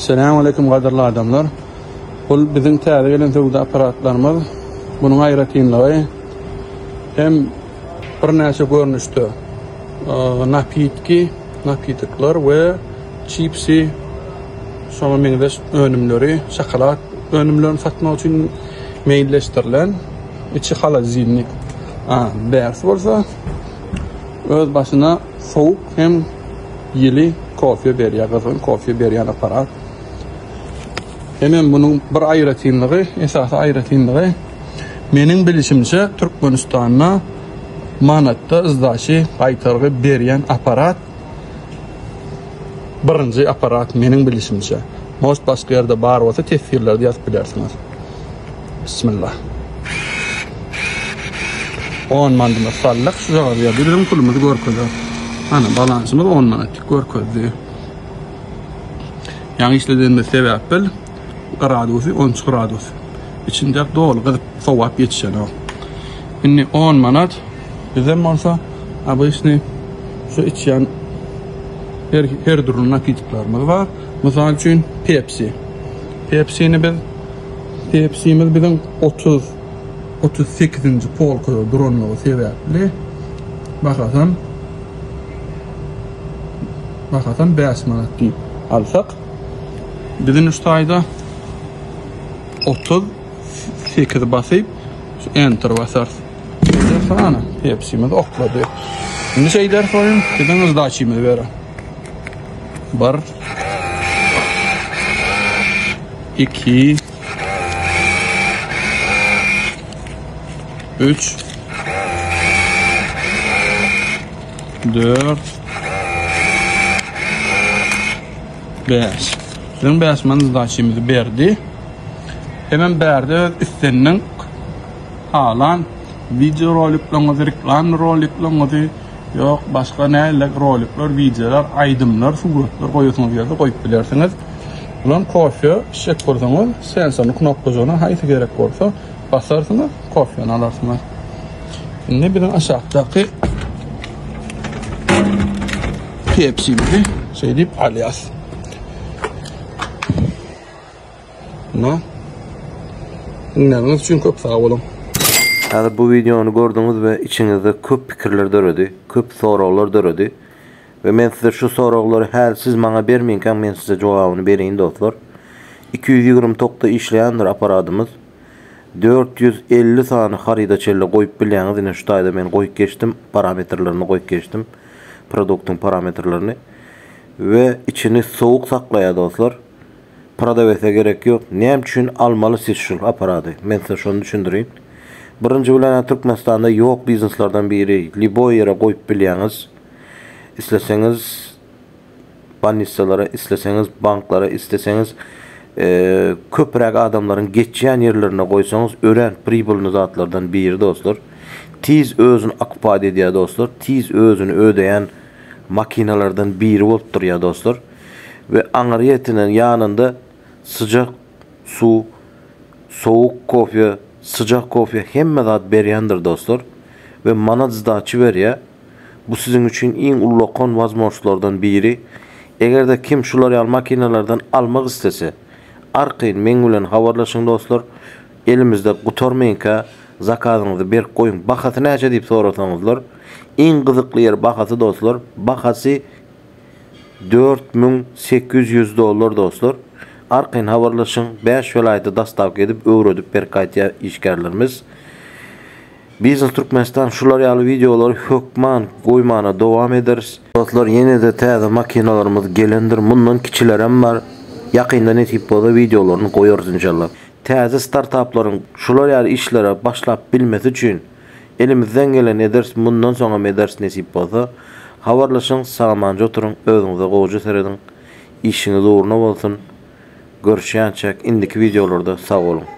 Esselamu aleýkum gadyrly adamlar. Bul biziň täze gelen söwda apparatlarymyz. Bunuň aýratynlygy hem birnäçe görnüşde napitki, napitoklar we çipsi şoňa meňzeş önümleri, şokolad önümlerini satmak üçin meýilleşdirilen içi holodilnik. A, bärsi bolsa öz başyna sowuk hem ýyly kofe berýär, gyzgyn kofe berýän apparat. Hemem munuň bir aýratynlygy, esasy aýratynlygy meniň bilişimçe Türkmenistanda manatda yzdaşy gaýtargy berýän apparat birinji apparat meniň bilişimçe. Most başga ýerde bar bolsa teswirlerde ýazyp bilersiňiz. Bismillah. 10 manadymyz saldyk. Şujagaz ýerde biziň pulumyzy görkezer. Ana balansymyz 10 manat görkezdi. Ýaňy işledenimiz sebäpli gradusy 13 gradus. Içinde doly gyzyp sowap ýetişenok. Indi 10 manat bizem bolsa obyçny şu içýän her, her dürli napitoklarymyz bar. Mysal üçin Pepsi. Pepsini biz Pepsimiz biziň 30 38-nji polkada duranlygy sebäpli bahasam bahasam 5 manat diýip alsak biziň şu taýda 38 basyp enter basarys. Ana, Pepsimiz oklady. Indi şeýder soýun, biziň ızdaçymyzy berer. 1 2 3 4 5 Biziň 5 manat zdaçymyzy berdi. Hemem bärde öz islendik halan video rolikleriňizi, reklam rolikleriňizi, ýok başga nähili rolikler, wideolar, aýdymlar, suratlar goýasyňyz gelse goýup bilersiňiz. Bulam kofe içjek bolsaňyz, sensorny knopkajygyna haýsy gerek bolsa basarsyňyz, kofeni alarsyňyz. Indi biziň aşakdaky Pepsi'mizi şeýdip alýas. Na. Diňläniňiz üçin köp sag boluň. Häzir bu wideony gördüňiz we içiňizde köp pikirler döredi, köp soraglar döredi. We men size şu soraglary häli siz maňa bermeýinkäň men size jogabyny bereýin dostlar. 220 tokda işleýändir apparadymyz. 450 sany haryda çenli goýup bilýäňiz. Ine şu taýda men goýup geçdim, parametrlerini goýup geçdim. Produktyň parametrlerini. We içini sowuk saklaýar dostlar. Prodawese gerek ýok. Näme üçin almaly siz şul apparady? Men size şony düşündirin. Birinji bilen Türkmenistanda ýok bizneslerden biri. Liboý ýere goýup bilýäňiz. Isleseňiz bolnisalara, isleseňiz banklara, isleseňiz köpräk adamlaryň geçýän ýerlerine goýsaňyz örän pribylny zatlardan biri dostlar. Tiz özüni okupat edýär dostlar. Tiz özüni ödeýän makinalardan biri bolup durýar dostlar. We aňryýetinen ýanynda syjak suw, sowuk kofe, syjak kofe hemme zat berýändir dostlar. We manat zdaçy berýär. Bu siziň üçin iň ullakan wazmožstlardan biri. Eger-de kim şular ýaly makinalardan almak islese, arkaýyn meň bilen habarlaşyň dostlar. Elimizde gutarmaýynka zakazyňyzy berip goýuň. Bahasy näçe diýip sorasaňyzlar, iň gyzykly ýeri bahasy dostlar. Bahasy 4800 dollar dostlar. Arkaýyn habarlaşyň. 5 welaýata dostawka edip, öwredip berip gaýtýar işgärlerimiz. Biznes Türkmenistan şular ýaly wideolary hökman goýmana dowam ederis. Dostlar ýene-de täze makinalarymyz gelendir. Mundan kiçilerem bar. Ýakynda nesip bolsa wideolaryny goýarys inşallah. Täze startaplaryň şular ýaly işlere başlap bilmesi üçin elimizden geleni ederis mundan soňam ederis nesip bolsa. Habarlaşyň sag-amanja oturyň özüňize gowja serediň. Işiňiz ugruna bolsun. Görüşýänçäk indiki wideolarda sag boluň.